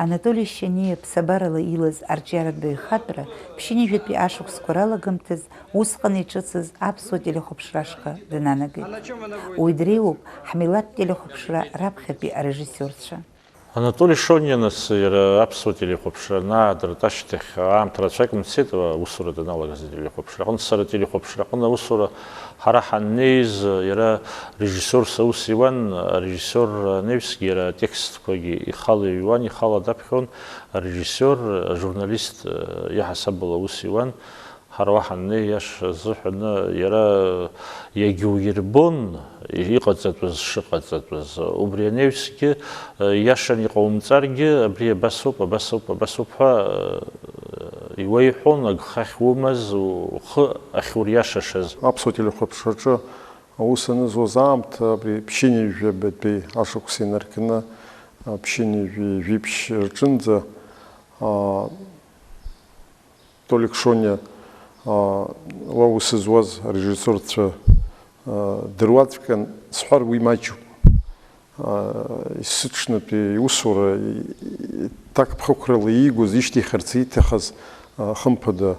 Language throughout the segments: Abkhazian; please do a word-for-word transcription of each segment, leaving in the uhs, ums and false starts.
Анатоли Шьаниа ԥсабарала илаз арҿиаратә баҩхатәра ԥшьынҩажәатәи ашықәсқәа ралагамҭаз усҟан иҿыцыз аԥсуа телехәаԥшра ашҟа днанагеит. Уи дреиуоуп ҳмилаҭтә телехәаԥшра раԥхьатәи арежиссиорцәа. Анатоли Шониа, нас, иара аԥсуа телехәаԥшра анаадырт ашьҭахь аамҭа рацәак мцеит, аусура даналагаз ателехәаԥшра аҟны. Сара ателехәаԥшра аҟны аусура ҳара ҳаннеиз, иара режиссиорс аус иуан, арежиссиор анаҩсгьы иара атекстқәагьы ихала иҩуан, ихала даԥхьон, арежиссиор, ажурналист иаҳасабала аус иуан. Ҳара уа ҳаннеи, иаша азыҳәаны, иара иагьуирбон, иҟаҵатәыз шыҟаҵатәыз. Убри анаҩсгьы, иашан иҟаумҵаргьы, абри абасоуп, абасоуп, абасоуп ҳәа иуеиҳәон, агха ахьумаз, ухы ахьуриашашаз. Аԥсуа телехәаԥшраҿы аус анызуаз аамҭа абри ԥшьынҩажәи жәабатәи ашықәс инаркны, ԥшьынҩажәи жәиԥшь рҿынӡа, Толик Шониа, уа ус зуаз арежиссиорцәа дыруаӡәкын, сҳәар, уи маҷуп. Есыҽнытәи иусура, ҭакԥхықәрала иигоз, ишьҭихырц ииҭахыз, хымԥада,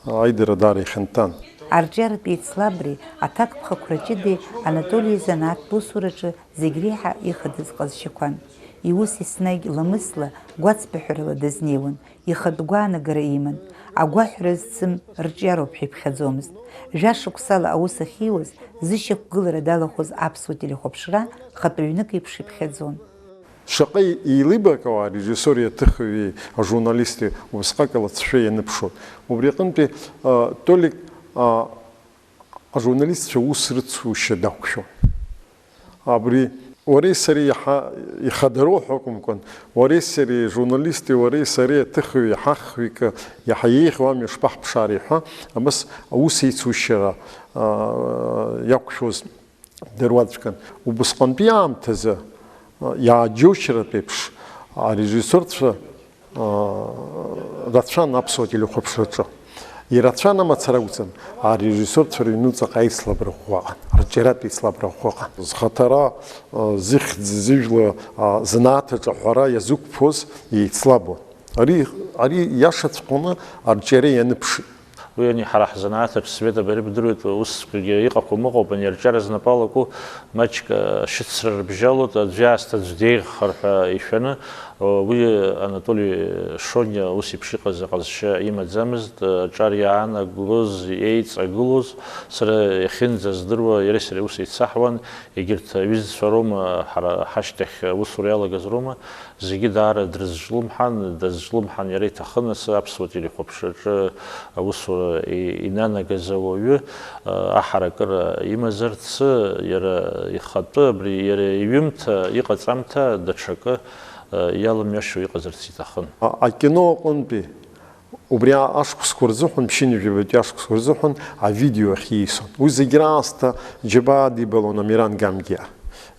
аидара даара ихьанҭан. Арҿиаратә еицлабреи аҭакԥхықәра ҷыдеи Анатоли изанааҭтә усураҿы зегь реиҳа ихадаз ҟазшьақәан. Иус еснагь ламысла, гәацԥыҳәарала дазнеиуан, ихатә гәаанагара иман, агәаҳәара зцым рҿиароуп ҳәа иԥхьаӡомызт. Жәашықәсала аус ахьиуаз, зышьақәгылара далахәыз аԥсуа телехәаԥшра хатә ҩнык еиԥш иԥхьаӡон. Шаҟа еилибакаауа арежиссори аҭыхҩи ажурналисти убасҟак алацәшәа ианыԥшуан. Убри аҟынтәи, а, Толик, а, ажурналистцәа ус рыцушьа дақәшәон. Абри уареи сареи иаҳа ихадароу ҳәа акәымкәан, уареи сареи, журналисти уареи сареи аҭыхҩы, ҳахҩыкы иаҳа еиӷьу амҩа шԥаҳԥшаари ҳәа, абас аус еицушьара, аа, иақәшәоз дыруаӡәкын. Убысҟантәи аамҭазы, аа, иааџьоушьаратә еиԥш, арежиссорцәа рацәан аԥсуа телехәаԥшраҿы. Ирацәан амацара акәӡам, арежиссорцәа рыҩнуҵаҟа аицлабра ӷәӷәа ыҟан, рҿиаратә еицлабра ӷәӷәа ыҟан. Зхаҭара, зыхьӡ, зыжәла, занааҭ аҿы аҳәара иазықәԥоз еицлабуан. Ари, ари иашаҵәҟьаны арҿиара ианыԥшит. Уи ани ҳара ҳзанааҭ аҿы, Света, бара ибдыруеит, усқәагьы иҟақәам ыҟоуп, ани арҿиара знапы алаку маҷк ашьыцра рыбжьалоит, аӡәы иаасҭа аӡә деиӷьхар ҳәа ишәаны, уи Анатоли Шониа ус еиԥш иҟаз аҟазшьа имаӡамызт, аҿар иаанаглоз, еиҵагылоз, сара иахьынӡаздыруа, иареи сареи аус еицаҳуан, егьырҭ аҩызцәа роума, ҳара ҳашьҭахь аусура иалагаз роума, зегьы даара дрызҿлымҳан, дазҿлымҳан иара иҭахын асы аԥсуа телехәаԥшраҿы аусура и-, инанагаз ауаҩы, а, аҳаракыра имазарц, иара ихатәы, абри иара иҩымҭа, иҟаҵамҭа даҽакы, а, иалымҩашьо иҟазарц иҭахын. А-, акино аҟынтәи Убри ашықәсқәа рзыҳәан, ԥшьынҩажәи жәабатәи ашықәсқәа рзыҳәан авидео ахьиисон. Уи зегь раасҭа џьабаа дибалон Амиран Гамгиа.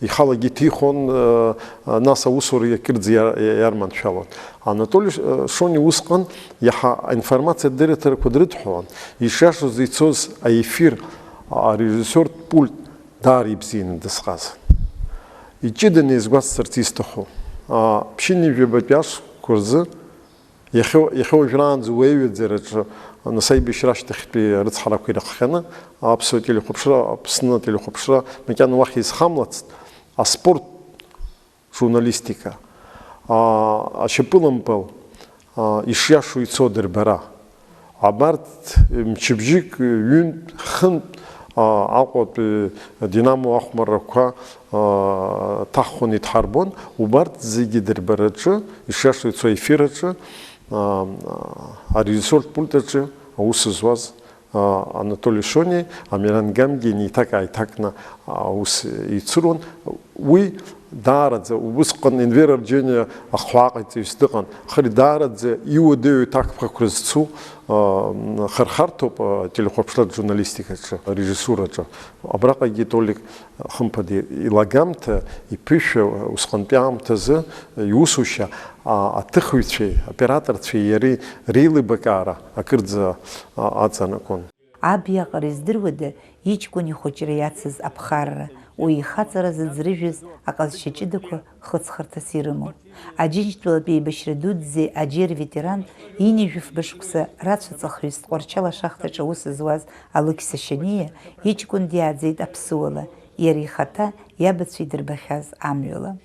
Ихалагьы иҭихуан, э, нас аусура акырӡа иар-, иарманшәалон. Анатоли Ш-, э, Шони усҟан иаҳа аинформациатә дырраҭарақәа дрыдҳәалон. Ишиашоз ицоз аефир, арежиссиортә пульт даара ибзианы дысҟазан. Иҷыданы иазгәасҭарц исҭаху, а, ԥшьынҩажәи жәабатәи ашықәсқәа рзы Иахьа, иахьа уажәраанӡа уеиҩыӡараҿы, нас аибашьра ашьҭахьтәи арыцҳарақәа ирыхҟьаны, аԥсуа телехәаԥшра, Аԥсны ателехәаԥшра макьана уахь изхамлацт, аспорт журналистика, а, ашьапылампыл, а, ишиашоу ицо адырбара. Абарҭ мчыбжьык, ҩынтә, хынтә, а, Аҟәатәи Динамо ахәмаррақәа, а, ҭаххон, идҳарбон, убарҭ зегьы дырбараҿы, ишиашоу ицо аефир аҿы, а, арежиссиортә пульт аҿы аус зуаз, а, Анатоли Шони, Амиран Гамгиа инеиҭак-ааиҭакны аус еицыруан. Уи даараӡа, убысҟан Енвер Арџьениа ахәлааҟаҵаҩыс дыҟан, аха ари даараӡа иуадаҩу иҭакԥхықәра зцу, а, хырхарҭоуп, а, телехәаԥшратә журналистикаҿы, арежиссураҿы. Абраҟагьы Толик, хымԥада, илагамҭа, иԥышәа, усҟантәи аамҭазы иусушьа, а, аҭыхыҩцәеи аоператорцәеи иареи реилибакаара акырӡа, а, аҵанакуан. Аб иаҟара издыруада иҷкәын ихәыҷра иацыз аԥхарра, Уи ихаҵара зыӡрыжәыз аҟазшьа ҷыдақәа хыҵхырҭас ирымоуп. Аџьынџьтәылатә еибашьра дуӡӡеи аџьеи рветеран, ҩынҩажәи фба шықәса рацәаҵәахҩыст Тҟәарчал ашахтаҿы аус зуаз Алықьса Шьаниа иҷкәын диааӡеит аԥсуала, иара ихаҭа иабацәа идырбахьаз амҩала.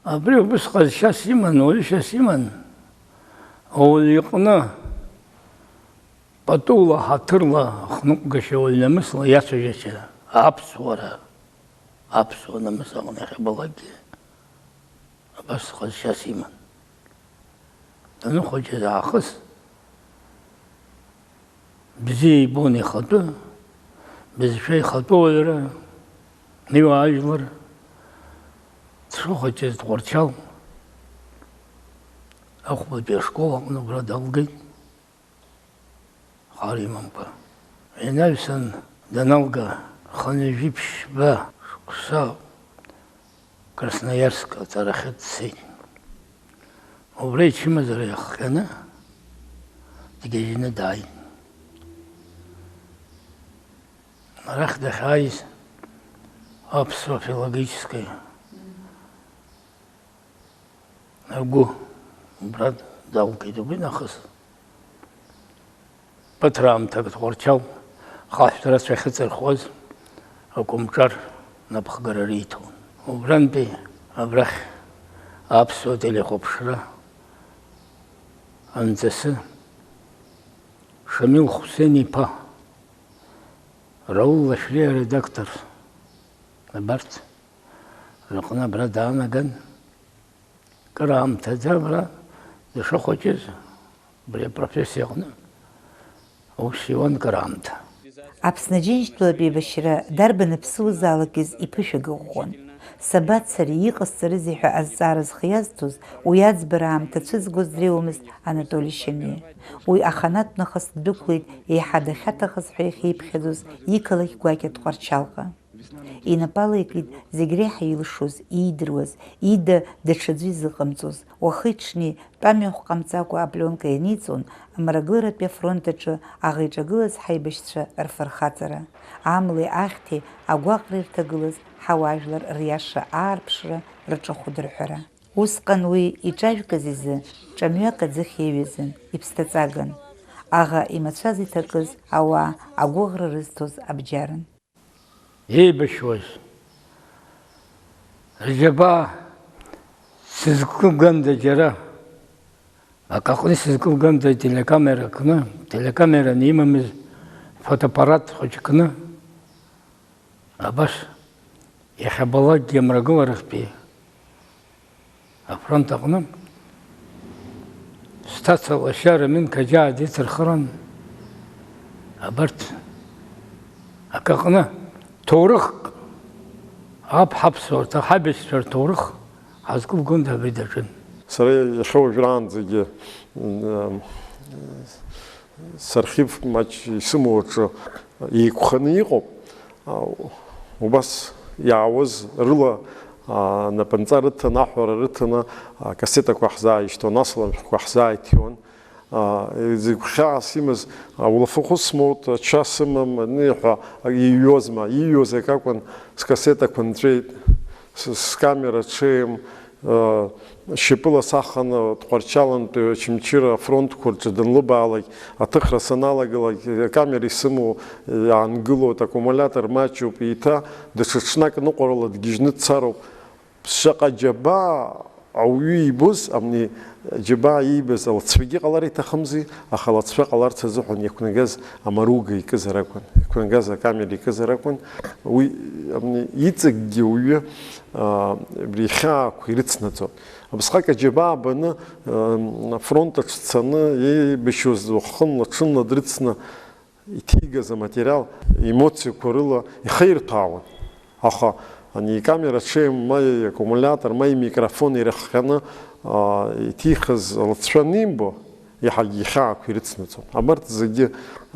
Абри убыс ҟазшьас иман, уаҩышьас иман, ауаҩы иҟны патула, ҳаҭырла, хныҟәгашьа, уаҩ намысла иацәажәашьа аԥсуара, аԥсуа намыс аҟны иахьабалакгьы абас ҟазшьас иман. Даныхәыҷыз аахыс бзиа ибон ихатәы, бызшәа ихатәы уаҩра, Ниуа ажәлар дшыхәыҷыз Тҟәарчал ахәбатәи ашкол аҟны убра далгеит, хар имамкәа. Инаҩсан даналга, хынҩажәи ԥшьба шықәса Красноярск аҵарахьы дцеит. Убра ичымазара иахҟьаны дгьежьны дааит. Арахь дахьааиз аԥсуа филологическаиа агәы убра далгеит. Убри нахыс ԥыҭраамҭак Тҟәарчал хаҳәҭра рацәа ахьыҵырхуаз акомҿар напхгара риҭон. Убрантәи абрахь аԥсуа телехәаԥшра анҵасы Шамил Хәсен-иԥа, Раул Лашәриа аредактор, абарҭ рыҟны абра даанаган, кыраамҭаӡа абра дышахәыҷыз, абри апрофессиа аҟны аус иуан кыраамҭа. Аԥсны Аџьынџьтәылатә еибашьра дарбан аԥсуазаалакгьы иԥышәагыӷәӷәон. Сабацари, иҟасҵарызеи ҳәа азҵаара зхы иазҭоз, уи аӡбара аамҭа цәызгоз дреиуамызт Анатоли Шьаниа. Уи аханатә нахыс ддәықәлеит еиҳа дахьаҭахыз ҳәа иахьиԥхьаӡоз иқалақь гәакьа Тҟәарчалҟа. Инапы алеикит зегь реиҳа илшоз, иидыруаз, ида даҽаӡәы изыҟамҵоз, уахи-ҽни тәамҩахә ҟамҵакәа апленка ианиҵон, Мрагыларатәи афронт аҿы аӷа иҿагылаз ҳаибашьцәа рфырхаҵара, амлеи ахьҭеи агәаҟра ирҭагылаз ҳауаажәлар риаша аарԥшра, рҿахәы дырҳәара. Усҟан уи иҿажәкыз изы ҿамҩак аӡыхь иаҩызан, иԥсҭаҵаган. Аӷа имацәаз иҭакыз ауаа агәыӷра рызҭоз абџьарын. Еибашьуаз. Рџьабаа сызкылганда џьара, акаҟны сызкылганда телекамера кны, телекамераны имамыз фотоаппарат хәыҷ кны, абас иахьабалакгьы амрагыларахьтәи афронт аҟны сҭаца лашьа Рамин Қаџьаа дицырхыран, абарҭ акаҟны ҭоурыхк, аԥ-, ҳаԥсуарҭа, ҳабашьцәа рҭоурых ҳазкылгонда абри даҿын. Сара иахьа уажәраанӡагьы, м, сархив маҷ исымоу аҿы еиқәханы иҟоуп. А, убас иаауаз рыла, а, напынҵа рыҭаны, аҳәара рыҭаны, а, кассетақәа ҳзааишьҭуан, асалам шәҟәқәа ҳзааиҭиуан. А, зегь гәхьаас имаз, а, улафахәы смоут, ача сымам, ани ҳәа иҩуазма, иҩуаз акакәын, скассетақәа нҵәеит, с-, скамера ҽеим, Шьапыла саханы Тҟәарчалантәи Очамчыра афронтқәа рҿы данлыбаалак, аҭыхра саналагалак, акамера исымоу иаангылоит, аккумулиатор маҷуп, еиҭа даҽа ҽнак ныҟәарала дгьежьны дцароуп. Шаҟа џьабаа ауаҩы ибоз, амни џьабаа иибаз алҵшәагьы ҟалар иҭахымзи, аха алҵшәа ҟаларц азыҳәан иақәнагаз амаруга икызар акәын, иақәнагаз акамера икызар акәын, уи, амни, иҵегьгьы уаҩы, аа, абри ихьаақәа ирыцнаҵон. Абасҟак аџьабаа баны, м, афронт аҿы дцаны, еибашьуаз уахынла-ҽынла дрыцны иҭигаз аматериал, емоциақәа рыла ихаирҭәаауан. Аха ани икамера ҽеим, ма иаккумулиатор, ма имикрофон ирыхҟьаны, аа, иҭихыз алҵшәа анимбо, иаҳагьы ихьаақәа ирыцнаҵон. Абарҭ зегьы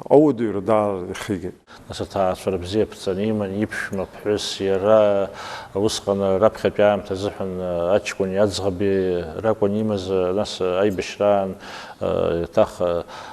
ауадаҩра даара ихигеит. Нас аҭаацәара бзиа ԥҵаны иман, иԥшәма ԥҳәыс, иара усҟан раԥхьатәи аамҭа азыҳәан аҷкәыни аӡӷаби ракәын имаз, нас аибашьраан, еиҭах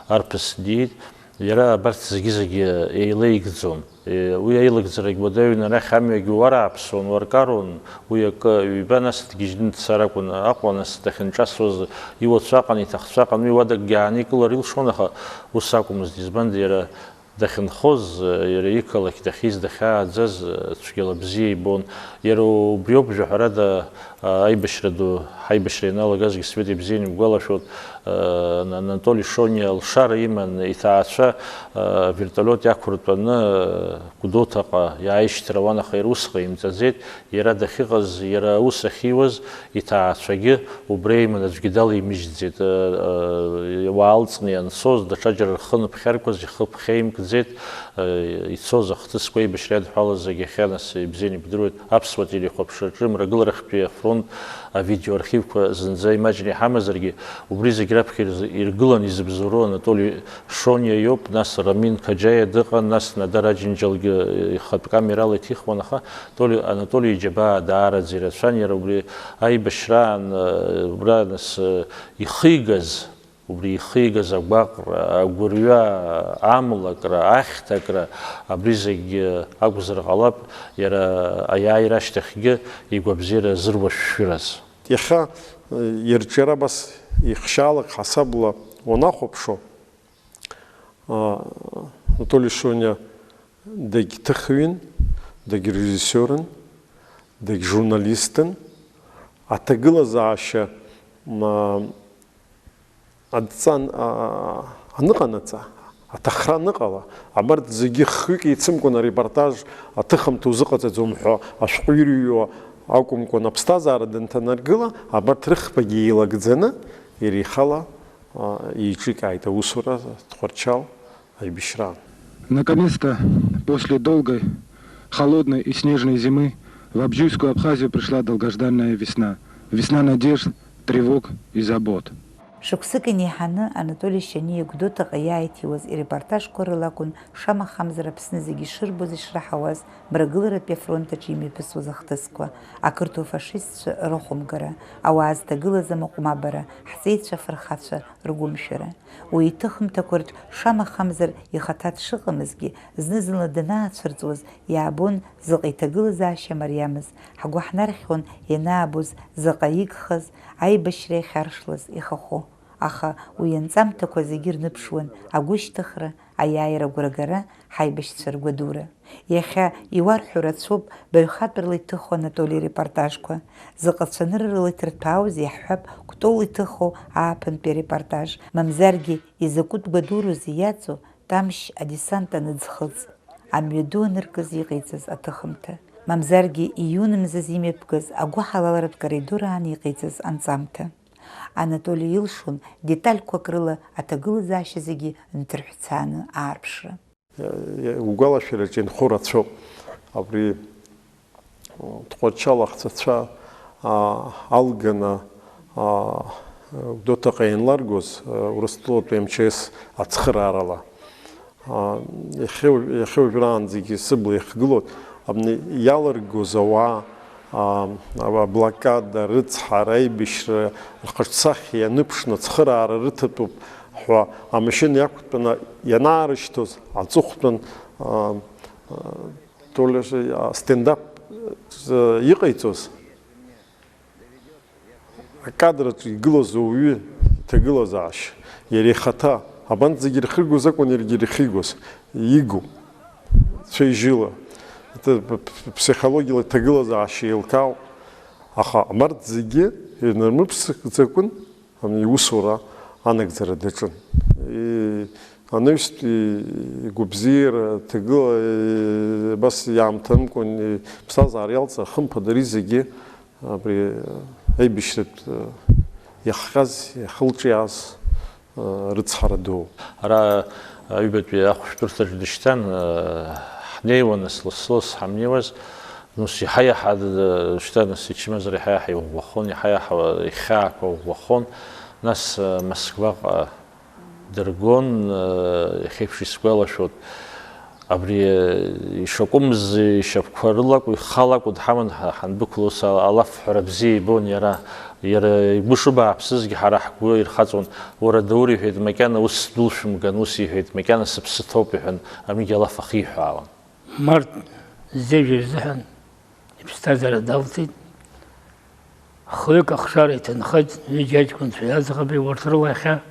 арԥыс диит. Иара абарҭ зегьы-зегьы еилеигӡон. Е, уи аилыгӡарагь уадаҩын, арахь амҩагьы уарааԥсон, уаркарон, уи акы ҩба, нас дгьежьны дцар акәын, Аҟәа нас дахьынҿасуаз, иуацәа аҟан, иҭахцәа аҟан, уи уадакгьы ааникылар илшон, аха ус акәмызт, избанда иара дахьынхоз, иара иқалақь дахьиз, дахьааӡаз, цәгьала бзиа ибон. Иара убриоуп, жәаҳәарада, аибашьра ду, ҳаибашьра ианалагазгьы Света ибзианы ибгәалашәоит, Ана-, Анатоли Шониа лшара иман, иҭаацәа, вертолиот иақәыртәаны, Гәдоуҭаҟа иааишьҭыр ауан, аха иара ус ҟаимҵаӡеит. Иара дахьыҟаз, иара аус ахьиуаз, иҭаацәагьы убра иман, аӡәгьы далимыжьӡеит. Уаалҵны ианцоз, даҽаџьара рхы ныԥхьаркуаз, ихы ԥхьеимкӡеит. Ицоз ахҭысқәа, еибашьра иадҳәалаз зегь иахьа нас ибзианы ибдыруеит. Аԥсуа телехәаԥшраҿы Мрагыларахьтәи афронт авидеоархивқәа зынӡа имаҷны иҳамазаргьы, убри зегь раԥхьа ирз-, иргылан изыбзоуроу Анатоли Шониа иоуп, нас Рамин Қаџьаиа дыҟан, нас Надар Аџьынџьалгьы ихатә камерала иҭихуан, аха Толи-, Анатоли иџьабаа даараӡа ирацәан, иара убри аибашьраан, э, убра нас, э, ихигаз, убри ихигаз агәаҟра, агәырҩа, амлакра, ахьҭакра, абри зегь, э, акәзар ҟалап, иара аиааира ашьҭахьгьы игәабзиара зыруашәшәыраз. Иахьа, э, ирҿиара абас ихшьаалак ҳасабла уанахәаԥшуа, Анатоли Шониа дагьҭыхҩын, дагьрежиссиорын, дагьжурналистын. Аҭагылазаашьа, м, адҵан, а, аныҟанаҵа, аҭахра аныҟала, абарҭ зегьы хҩык еицымкәан арепортаж аҭыхымҭа узыҟаҵаӡом ҳәа ашәҟәы ирҩуа акәымкәан, аԥсҭазаара данҭанаргыла, абарҭ рыхԥагьы еилагӡаны иара ихала а, еиҿикааит аусура Тҟәарчал аибашьраан. Наконец-то, после долгой, холодной и снежной зимы, в Абджуйскую Абхазию пришла долгожданная весна. Весна надежд, тревог и забот. Шықәсык инеиҳаны Анатоли Шьаниа Гәдоуҭаҟа иааиҭиуаз ирепортажқәа рыла акәын, шамахамзар, Аԥсны зегьы ишырбоз, ишраҳауаз, Мрагыларатәи афронт аҿы имҩаԥысуаз ахҭысқәа, ақырҭуа фашистцәа рыхәымгара, ауаа зҭагылаз амаҟә мабара, ҳҵеицәа афырхацәа ргәымшәара. Уи иҭыхымҭақәа рҿы шамахамзар ихаҭа дшыҟамызгьы, зны-зынла данаацәырҵуаз иаабон заҟа иҭагылазаашьа мариамыз, ҳгәы ҳнархьуан ианаабоз заҟа игхаз, аибашьра иахьаршлаз ихахәы. Аха уи анҵамҭақәа зегьы рныԥшуан агәышьҭыхра, аиааира агәрагара, ҳаибашьцәа ргәадура. Иахьа иуарҳәо рацәоуп баҩхатәрала иҭыху Анатоли ирепортажқәа. Заҟа цәаныррала иҭырҭәаауз иаҳҳәап Кәтол иҭыху ааԥынтәи арепортаж, мамзаргьы изакәытә гәадуроузеи иаҵоу Тамшь адесант аныӡхыҵ, амҩаду аныркыз иҟаиҵаз аҭыхымҭа, мамзаргьы июн мзазы имҩаԥгаз агәыҳалалратә коридор аан иҟаиҵаз анҵамҭа. Анатоли илшон детальқәак рыла аҭагылазаашьа зегьы нҭырҳәцааны аарԥшра. Угәалашәараҿы инхо рацәоуп. Абри Тҟәарчал ахҵәацәа, аа, алганы, аа, Гәдоуҭаҟа ианларгоз, аа, Урыстәылатәи М Ч С ацхыраарала, аа, иахьа уажә-, иахьа уажәраанӡагьы сыбла ихгылоит, абни иалыргоз ауаа, аа, аблокада, рыцҳара, аибашьра, рхаҿсахьа ианыԥшны ацхыраара рыҭатәуп ҳәа амашьына иақәтәаны ианаарышьҭуаз аҵыхәтәан, аа, Толер, а, стендап, э, иҟаиҵоз, акадраҿы игылаз ауаҩы иҭагылазаашьа, иара ихаҭа, абанҭ зегьы ирхигоз акәын иаргьы ирхигоз, игу, цәеижьыла, п-, п-, п-, ԥсихологиала иҭагылазаашьа еилкаауп, аха абарҭ зегьы ирнармыԥсӡакәан, Ами, иусура анагӡара даҿын. И-, анаҩстәи игәабзиара, ҭагыла, и-, абас иаамҭанымкәан, иԥсҭазаара иалҵра, хымԥада, ари зегьы абри аибашьратә, э, иахҟьаз, иахылҿиааз, э, рыцҳара дууп. Ара аҩбатәи ахәшәтәырҭаҿ дышьҭан, э, ҳнеиуан, нас лас-лас ҳамнеиуаз, Нас иаҳа-иаҳа, д-, д-, шьҭа нас ичымазара иаҳа-иаҳа иӷәӷәахон, иаҳа-иаҳа ихьаақәа ӷәӷәахон, нас, э, Москваҟа дыргон, э, иахьеиԥш исгәалашәоит. Абри, э, ишакәымыз ишьапқәа рылакәу, ихалакәу дҳаман ҳа-, ҳандәықәла ус ала-, алафҳәара бзиа ибон иара. Иара игәы шыбааԥсызгьы ҳара ҳгәы ирхаҵон. Уара, Даур, иҳәеит, макьана ус сдәылшәымган, ус иҳәеит, макьана сыԥсы ҭоуп, иҳәан, амигь алаф ахиҳәаауан. Март зежәа рзыҳәан иԥсҭазаара далҵит. Хҩык ахшара иҭынхеит, ҩыџьа аҷкәынцәа аӡӷаби урҭ рыла иахьа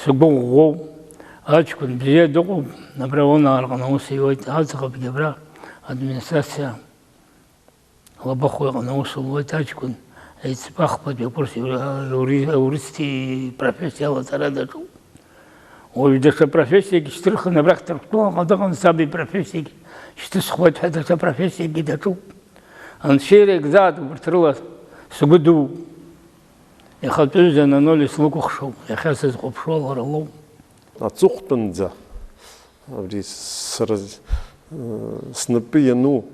сгәы ӷәӷәоуп. Аҷкәын бзиа дыҟоуп, абра Уанаа рҟны аус иуеит, аӡӷабгьы абра администрациа Лабахәы иҟны аус луеит аҷкәын, еиҵбы ахԥатәи акурс иури-, ауристи профессиала аҵара даҿуп. Уажә даҽа профессиак шьҭырхын, абрахь Ҭырқәтәылаҟа дыҟан, саб ипрофессиагь шьҭысхуеит ҳәа даҽа профессиакгьы даҿуп. Анцәа иреигӡааит убарҭ рыла сгәы дууп. Ихатәы ҩыза Анатоли слыкәыхшоуп, иахьа сызхәаԥшуа лара лоуп. Аҵыхәтәанӡа абри сара, э, снапы иану,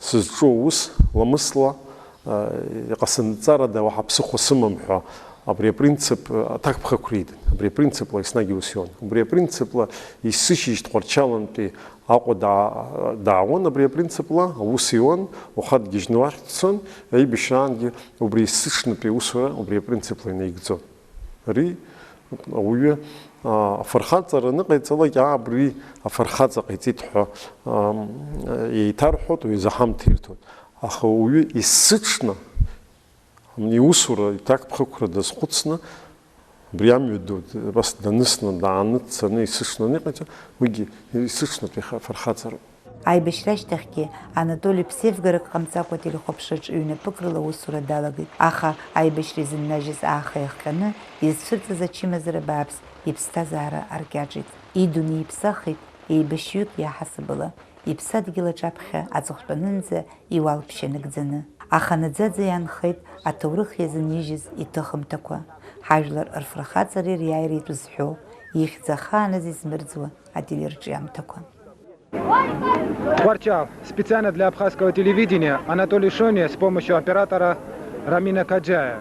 сызҿу аус ламысла, э, иҟасымҵарада уаҳа ԥсыхәа сымам ҳәа, абри апринцип, э, аҭакԥхықәра идын. Абри апринципла еснагь ус ион. Убри апринципла есышьыжь Тҟәарчалантәи Аҟәа даа-, даауан, абри апринципла аус иуан, уаха дгьежьны уахь дцон, аибашьраангьы убри есыҽнытәи аусура убри апринципла инаигӡон. Ари ауаҩы, а, афырхаҵара аныҟаиҵалак, аа, абри афырхаҵа ҟаиҵеит ҳәа, ам, еиҭарҳәоит, уи азы ҳамҭа ирҭоит. Аха ауаҩы есыҽны иусура иҭакԥхықәра дазхәыцны, абри амҩа ду абас данысны, дааны дцаны есыҽны аныҟаиҵа, уигьы есыҽнытәи ха-, фырхаҵароуп. Аибашьра ашьҭахьгьы Анатоли ԥсеивгарак ҟамҵакәа ателехәаԥшраҿы ҩнапык рыла аусура далагеит, аха аибашьра изыннажьыз ааха иахҟьаны изцәырҵыз ачымазара бааԥс иԥсҭазаара аркьаҿит. Идунеи иԥсахит еибашьҩык иаҳасабала, иԥсадгьыл аҿаԥхьа аҵыхәтәанынӡа иуалԥшьа нагӡаны. Аха наӡаӡа иаанхеит аҭоурых иазынижьыз иҭыхымҭақәа, ҳажәлар рфырхаҵареи риааиреи тәы зҳәо, ихьӡ ахааназ измырӡуа ателерҿиамҭақәа. Тҟәарчал, специально для абхазского телевидения, Анатолий Шонин с помощью оператора Рамина Каджая.